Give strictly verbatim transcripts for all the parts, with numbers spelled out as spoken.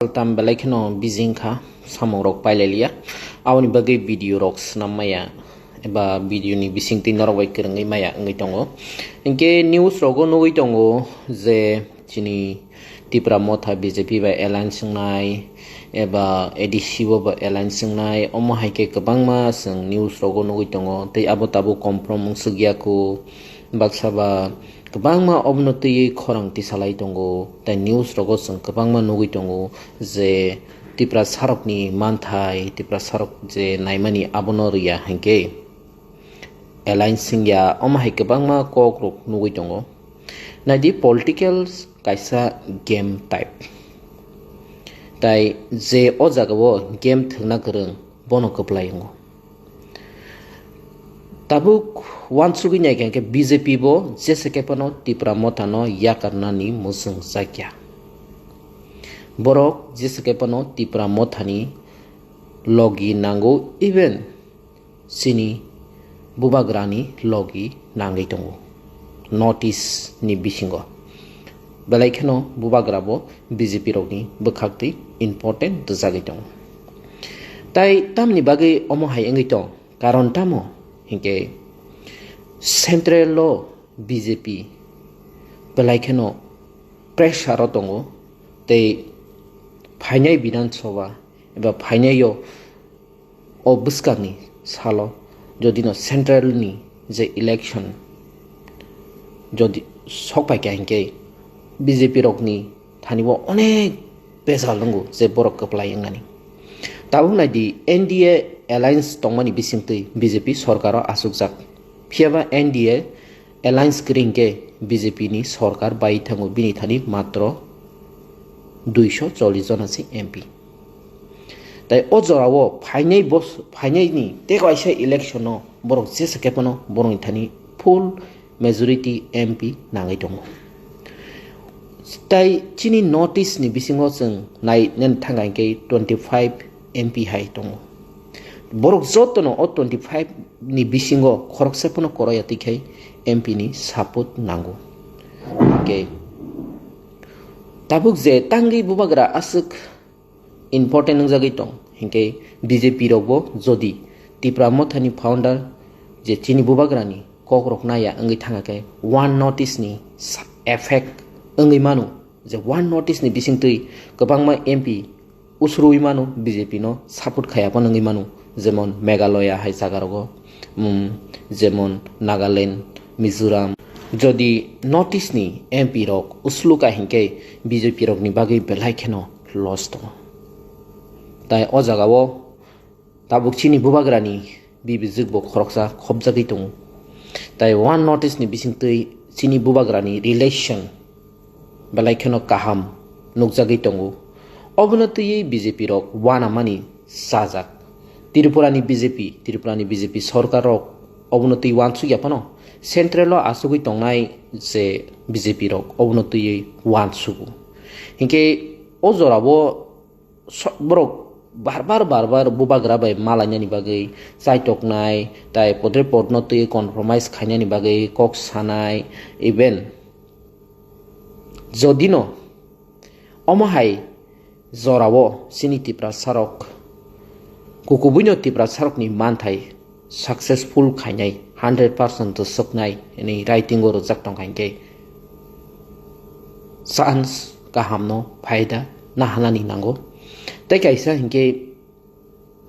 Tam belai kheno busy wngkha, samung rok pailai liya. Aboni bagwi video rok swnam maya eba video ni bisingtwi norok bai kwrwngwi maya wngwi tongo. Hinkhe news rogo nugwi tongo je chini Tipra Motha B J P bai alliance wngnai eba A D C bo bai alliance wngnai, omo hai khe kwbangma chwng news rogo nugwi tongo. Tei abo tabuk confirm wngsuk ya kho, baksa ba kwbangma obono twiwi khorang tisalai tongo, tei news rogo chwng kwbangma nugwi tongo je Tiprasarokni manthai, Tiprasarok je naimani abono rwya hinkhe alliance wngya, omo hai kwbangma kokrok nugwi tongo. Naidi, political kaisa game type, tai je o jagao game thwngna kwrwng bono kwplai wngo. Tabuk uansugwi naikha hinkhe B J P bo jesa khe phano Tipra Mothano yakarnani muchung chakya. Borok jesa khe phano Tipra Mothani logi nango, even chini bubagrani logi nangwi tongo North East ni bisingo. Belai kheno bubagra bo B J P rokni bwkhaktwi important rwjagwi tongo. Tai tamni bagwi omo hai wngwi tong? Karon tamo hinkhe central o B J P belai kheno pressure o tongo, tei phainai Bidhan Sabha eba phainai o, o bwskangni salo jodi no central ni je election jodi sok pai kha hinkhe B J P rokni thani bo onek bejal wngo je borok kwplai wngnani. Tabuk nai di, N D A alliance tongmani bisingtwi B J P sorkaro achukjak. Phiyaba N D A alliance kwrwi hinkhe B J P ni sorkar bai thango, bini thani matro duiso chollish jona se M P. Tai o jorao phainai bos-, phainaini tei kaisa election-o borok jesa khe phano borokni thani full majority M P nangwi tongo. Tai chini North East ni bisingo chwng nai nani thangkha hinkhe twenty five M P hai tongo. Borok jotono o twenty five ni bisingo khoroksa phano koroya twikhai M P ni support nango. Hinkhe tabuk je tangwi bubagra aswk important wngjagwi tong hinkhe B J P rokbo jodi Tipra Mothani founder je chini bubagrani kokrok naya wngwi thangkha khe one North East ni sa-, effect wngwi mano, je one North East ni bisingtwi kwbangma M P usrui mano, B J P no support khaya phano wngwi mano, jemon Meghalaya hai jaga rogo, um, jemon Nagaland, Mizoram. Jodi North East ni M P rok uslu ka hinkhe B J P rokni bagwi belai kheno loss tongo. Tai o jagao tabuk chini bubagrani bibijwk bo khoroksa khopjagwi tongo. Tai one North East ni bisingtwi chini bubagrani relation belai kheno kaham nukjagwi tongo. Obono twiwi B J P rok uanamani chajak. Tripura ni B J P, Tripura ni B J P sorkar rok obono twi uansukya phano central o achugwi tongnai je B J P rok obono twiwi uansugo. Hinkhe o jorao so-, borok bar bar, bar bar bubagra bai malainani bagwi chaitoknai, tai podre podno twi compromise khainani bagwi kok sanai, even jodino omo hai jorao chini Tiprasarok, kukubuino Tiprasarokni manthai successful khainai, hundred percent rwswknai hinwi writing o rwjak tongkha hinkhe chance kahamno phaida nahanani nango. Tei kaisa hinkhe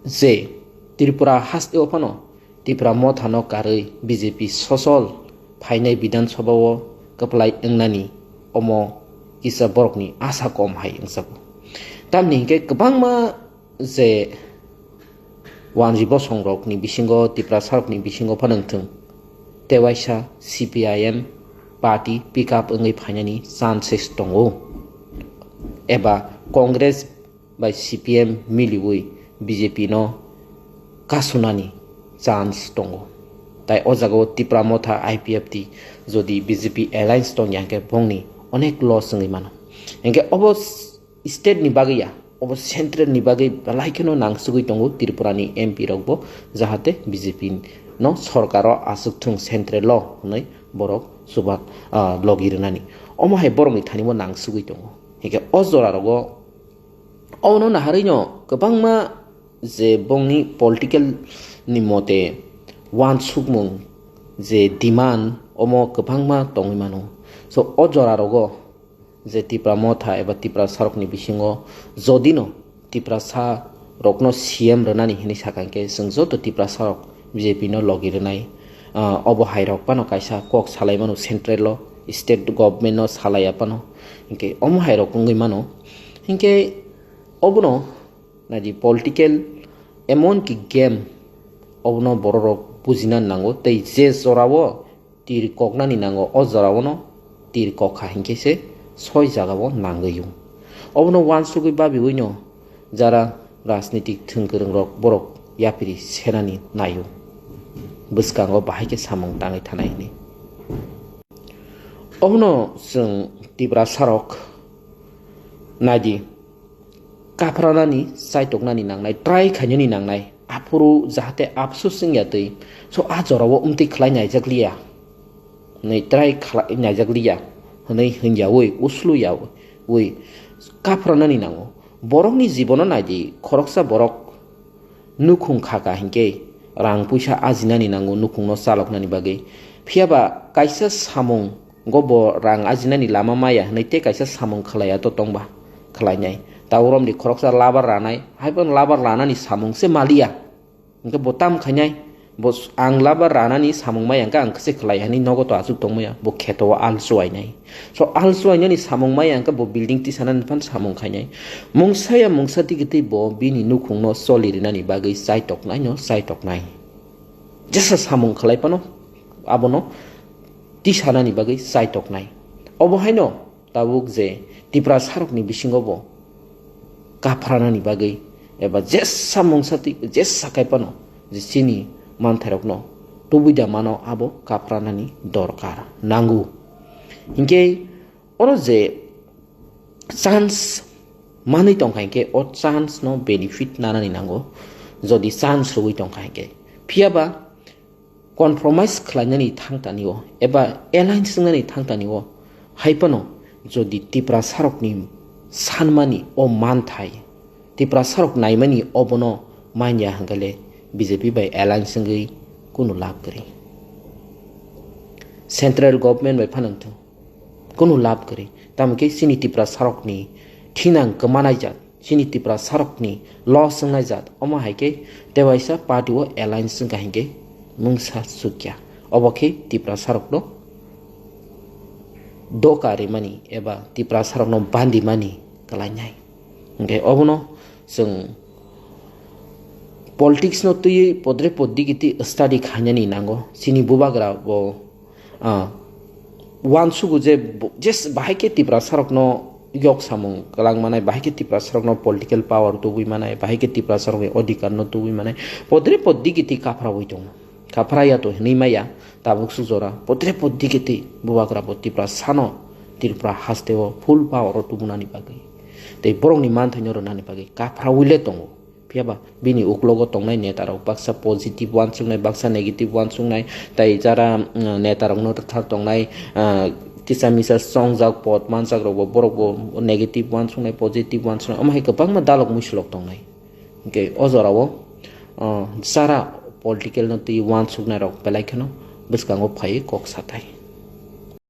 je Tripura hasteo phano Tipra Mothano karwi B J P sosol phainai Bidhan Sabha o kwplai wngnani omo kisa borokni asa kom hai wngjago. Tamni hinkhe kwbangma je wanji bosongrokni bisingo, Tiprasarokni bisingo phano wngthung, tewaisa C P I M party pick up wngwi phainani chances tongo, eba Congress bai C P M miliwi B J P no kasunani chance tongo. Tai o jagao Tipra Motha I P F T jodi B J P alliance tongya hinkhe bongni onek loss wngwi mano. Hinkhe obo state ni bagwi ya, obo central ni bagwi belai kheno nangsugwi tongo Tripura ni M P rok bo, jahate B J P no sorkar o aswk thung central o hwnwi borok chuba, ah, logi rwnani. Omo hai borok ni thani bo nangsugwi tongo. Hinkhe o jora rogo Obono naharwino kwbangma je bongni political ni mote wansukmung je demand omo kwbangma tongwi mano. So o jora rogo je Tipra Motha eba Tiprasa rokni bisingo jodino Tiprasa rokno C M rwnani hinwi sakha hinkhe chwng joto Tiprasa rok B J P no logi rwnai, ah, obo hai rok phano kaisa kok salai mano central o, state government no salai ya phano, hinkhe omo hai rok wngwi mano. Hinkhe obono naidi political emon ki game obono borok rok bujina nango tei je jora o tir koknani nango, o jora o no tir kokha hinkhe se soi jaga o nangwi o. Obono wansugwi babiwi no jara rajnitik thwng kwrwng rok borok yapiri senani naio, bwskango bahai khe samung tangwi thanai hwnwi. Obono chwng Tiprasa rok naidi, kapranani, chaitoknani nangnai, try khainani nangnai, aphuru jahate apsus wngya twi, so a jorao wngtwi khlai naijakliya, hwnwi try khlai naijakliya hwnwi hwnyawi, usluyawi kapranani nango. Borokni jibono naidi, khoroksa borok nukhung khaka hinkhe rang puisa ajinani nango nukhungno chaloknani bagwi. Phiya ba kaisa samung go bo rang ajinani lama maya hwnwi tei kaisa samung khlaiya to tongba khlainai. Tauromni khoroksa labar ranai, haiphano labar ranani samung se maliya. Hinkhe bo tam khainai, bo s-, ang labar ranani samung maya hinkhe ang khe se khlai hani nogo to achuk tongmaya, bo kheto o al chuainai. So al chuainani samung maya hinkhe bo building tisanani phan samung khainai. Mungsa ya mungsa tigi twi bo bini nukhungno choli rinani bagwi chaitoknaino chaitoknai. Jesa samung khlai phano abono tisanani bagwi chaitoknai. Obo haino tabuk je Tiprasa rokni bisingo bo kapranani bagwi eba jesa mungsa twi jesa kai phano je chini manthairokno tubui da mano abo kapranani dorkar nango. Hinkhe oro je chance manwi tongkha hinkhe o chance no benefit nanani nango, jodi chance rwui tongkha hinkhe. Phiya ba compromise khlainani thangtani o eba alliance wngnani thangtani o hai phano jodi Tiprasa rokni sanmani o manthai Tiprasa rok naimani obono manya hwnkhe le B J P bai alliance wngwi kunu lab kwrwi. Central government bai phano wngthung, kunu lab kwrwi. Tamo khe chini Tiprasa rokni thinang kwmanai jat, chini Tiprasa rokni loss wngnai jat, omo hai khe tewaisa party o alliance wngkha hinkhe mungsa sukya. Obo khe Tiprasa rokno doka rimani eba Tiprasa rokno bandimani kwlainai. Hinkhe obono chwng politics no twiwi podre poddi kiti study khainani nango. Chini bubagra bo, ah, wansugo je bo-, jes bahai khe Tiprasa rokno yok samung kwlang manai, bahai khe Tiprasa rokno political power tubui manai, bahai khe Tiprasa rokni odhikar no tubui manai, podre poddi kiti kaphraui tongo. Kaphra ya to hinwi maya, tabuk suk jora podre poddi kiti bubagra bo Tiprasa no Tripura haste o full power o tubunani bagwi tei borokni manthai no rwnani bagwi kaphraui le tongo. Phiya ba bini uklogo tongnai neta rok baksa positive wansuknai, baksa negative wansuknai, tei jara, mm, neta rokno rwthar tongnai, ah, kisa misa chongjak pod manjak rok bo borok bo negative wansuknai, positive wansuknai, omo hai kwbangma dalok muisulok tongnai. Hinkhe o jorao, ah, jara political no twi wansuknai rok belai kheno bwskango phaiwi kok sathai.